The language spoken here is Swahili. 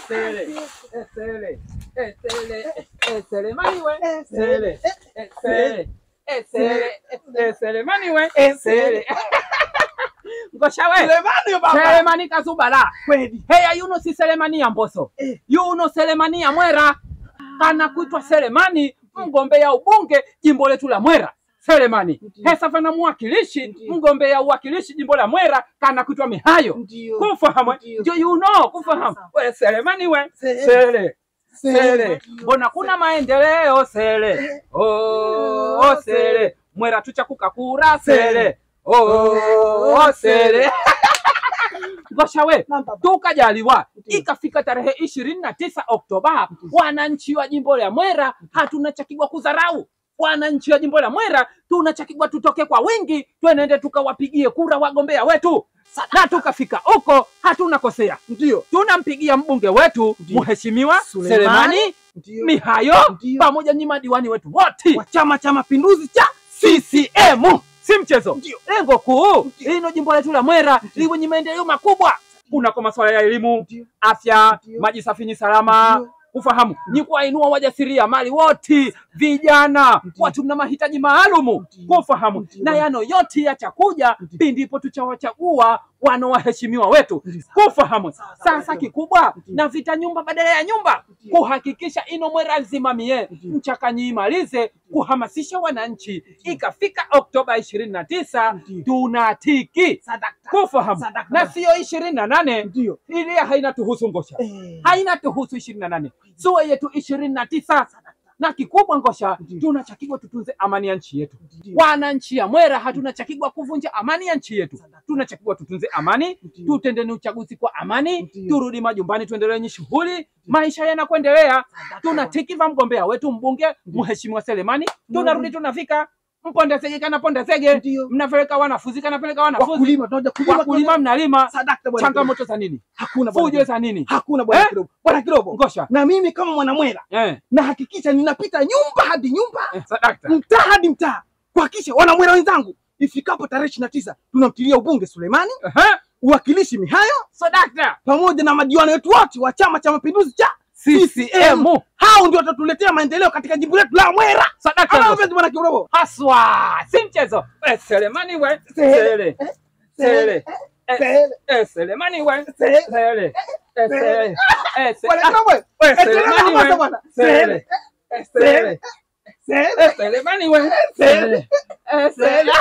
Sele. Sele. Sele. Selemani we. Sele. Sele. Sele. Selemani we. Sele. Ngosha we. Selemani baba. Selemani kazubala. Kweli. Heya yuno si Selemani ya Mboso. Yuno Selemani ya Mwera. Kana kuitwa Selemani mgombea ubunge jimbo letu la Mwera. Selemani. Hesa fana mwakilishi mgombea uwakilishi jimbo la Mwera kana kuitwa Mihayo. Kufahamu. Ndio yuno kufahamu. We Selemani we. Sele. Sele. Mbona kuna maendeleo Sele. Oh, Sele. Mwera tuchakuka kura Sele. Oh, Sele. Ngosha we, tukajaliwa ikafika tarehe 29 Oktoba, wananchi wa jimbo la Mwera hatuna chakigwa kudharau. Wananchi wa jimbo la Mwera tunachakigwa tutoke kwa wingi, twende tukawapigie kura wagombea wetu. Na tukafika huko hatuna kosea. Ndio. Tunampigia mbunge wetu Mheshimiwa Selemani Mihayo pamoja ni madiwani wetu wote wa Chama cha Mapinduzi cha CCM. Si mchezo. Lengo kuu lino jimbo letu la Mwera liwe ni maendeleo makubwa. Kuna kwa masuala ya elimu, afya, maji safi ni salama. Ufahamu ni kuwainua wajasiriamali wote, vijana, watu mna mahitaji maalumu. Kufahamu na yano yote yachakuja pindipo tuchawachagua wana waheshimiwa wetu. Kufahamu sasa kikubwa na vita nyumba badala ya nyumba, kuhakikisha ino Mwera nzima mie mchakanyi imalize kuhamasisha wananchi. Ikafika Oktoba 29 tunatiki. Kufahamu na sio 28 ili haina tuhusu Ngosha. Haina tuhusu 28. Suwe yetu 29. Na kikubwa Ngosha, tunachakigwa tutunze amani ya nchi yetu. Wananchi ya Mwera hatuna chakigwa kuvunja amani ya nchi yetu. Tunachakigwa tutunze amani, tutendeni uchaguzi kwa amani, turudi majumbani tuendelee ni shughuli, maisha yanakuendelea. Tunatikiva mgombea wetu mbunge Mheshimiwa Selemani, tunarudi tunafika. Mponda zege kana ponda zege, mnapeleka wanafunzi kana peleka wanafunzi. Wakulima tunaja kulima, wakulima mnalima. Changamoto za nini? Hakuna bwana. Fujo za nini? Hakuna bwana Kirobo. Bwana Kirobo. Ngosha. Na mimi kama mwana Mwera nahakikisha ninapita nyumba hadi nyumba, mtaa hadi mtaa, kuhakikisha wana Mwera wenzangu ifikapo tarehe 29 tunamtilia ubunge Selemani, uwakilishi Mihayo, Sadakta, pamoja na madiwani wetu wote wa Chama cha Mapinduzi cha CCM. Hao ndio watatuletea maendeleo katika jimbo letu la Mwera. Sadaka bwana Kirobo. Haswa, si mchezo. Selemani we. Sele. Sele. Sele. Selemani we. Sele. Sele. Bwana Kirobo. Selemani we. Sele. Sele. Sele. Selemani we. Sele. Sele.